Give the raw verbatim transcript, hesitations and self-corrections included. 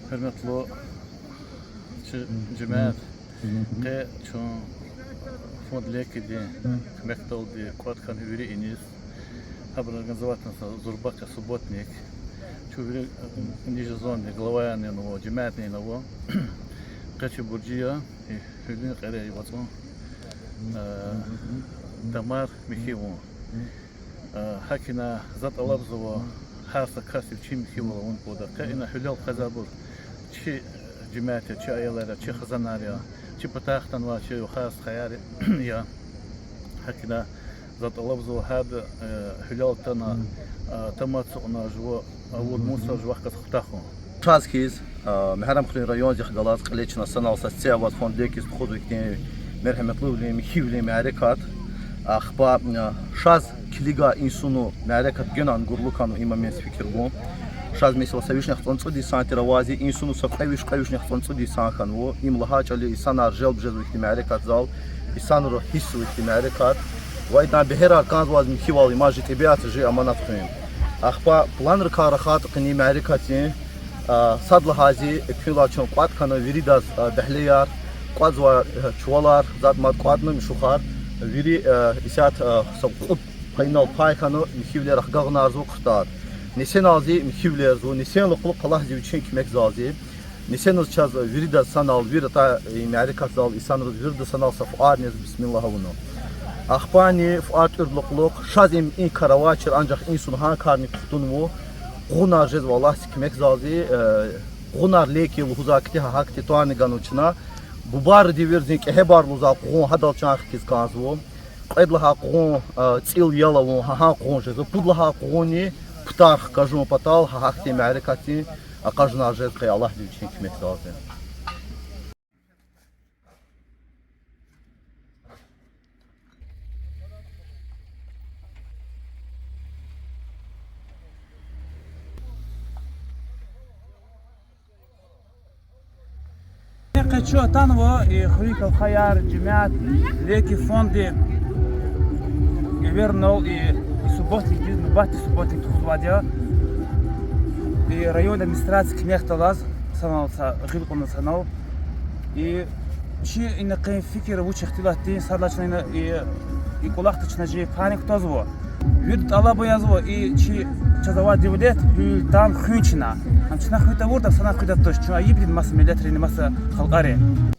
Гьуьрметлу чи жемят, къе чун фонд Лекиди куьмекдалди кӀватӀ хьана вири иниз, гьабуру организовать авуна са зурба къе субботник. Чун вири, э, иниз жезва, главаярни ава, жемятни ава. Къе чи буржи я, и гьуьлуьн кьере вацӀун, э, тамар михьи авун. Э, гьакӀ ина за тӀалабзава гьар са кас вичин михьивал авун патал. Къе ина гьуьлел къвезвайбур чи жемят я, чи аялар я, чи хизанар я, чи патахъ атанвай чи вахар-стхаяр я. ГьакӀ ина за тӀалабзава гьада, э, гьуьлел атана, э, тамар ацукьна жува авур мусор жувахъ галаз хутахун. Чаз хьиз, а, Мегьарамдхуьруьн райондихъ галаз кьиле чна санал са сци аваз фонд Лекиз тухузвай ихьтин мергьяметлувилин, михьивилин мярекат. Ахпа, а, шаз килигай инсунив мярекат генани гурлу хьанва, им амаз фикир гун. Шаз месела са вишни яхцӀурни цӀуд инсан тир аваз, инсунив са кьве виш, кьве вишни яхцӀурни цӀуд инсан хьанва. Им лагьай чӀал я, инсанар желб жезва ихьтин мярекатдал, инсанри гьиссзава ихьтин мярекат. Ва идан бегьерар кӀанзаваз михьивал, им жи тӀебиат, жи аманат хуьн. Ахпа планрикай рахайтӀа къенин мярекатдин, а, сад лагьайди, экуьнлай чун кӀватӀ хьана виридаз, а, бегьлеяр, кӀватӀзавай, а, чувалар, затӀ-матӀ кӀватӀна, мишухар, вири, а, исятда, а, са кьуд пайнал пай хьана михьивилер агъунарзава кьуртӀар. Нисиналди михьивилерзава, нисинлай кьулухъ Аллагьди вичин куьмекзалди. Нисиназ чаз виридаз санал, вири атай мярекатдал инсанриз, виридаз санал са фуар нез бисмиллагь авуна. Ахпани фуар тӀуьрдалай кьулухъ шаз им, и кар авачир анжах инсун гьа карни кутунва, къугъунар жезва Аллагьдин куьмекзалди, э, къугъунар Леки лугьузвай кьи гьа гьахьтин тӀварни ганва чна. Бубайри девирзин кӀегьебар лугьузвай къугъун гьадал чан хкиз кӀанзава. Кьвед лагьай къугъун, а, ЦӀил ял авун, гьа гьа къугъун жезва. Пуд лагьай къугъунни путар хкажун патал гьа гьахьтин мярекатдин акъажунар жез къе Аллагьди вичин куьмекзалди. Къе чун атанва, и хуьруьн кӀвалахар, жемят, Леки фонди эвернал, и, и субботникдиз, нубатдин субботник тухузвайди я. И райондин администрация куьмекдаллаз санал са гъил кьуна санал. И чи ина къе фикир вуч ихтилатдин, сад лагьай чна ина, и, и кӀвалахда чна жи пани кутазва. Вирида тӀалаба язва, и чи, чаз авай девлет, гьуьл, там хуьн чна. Ам чна хуьн тавуртӀа, санал хуьда туш, чун айибдин маса миллетрини, маса халкьарин.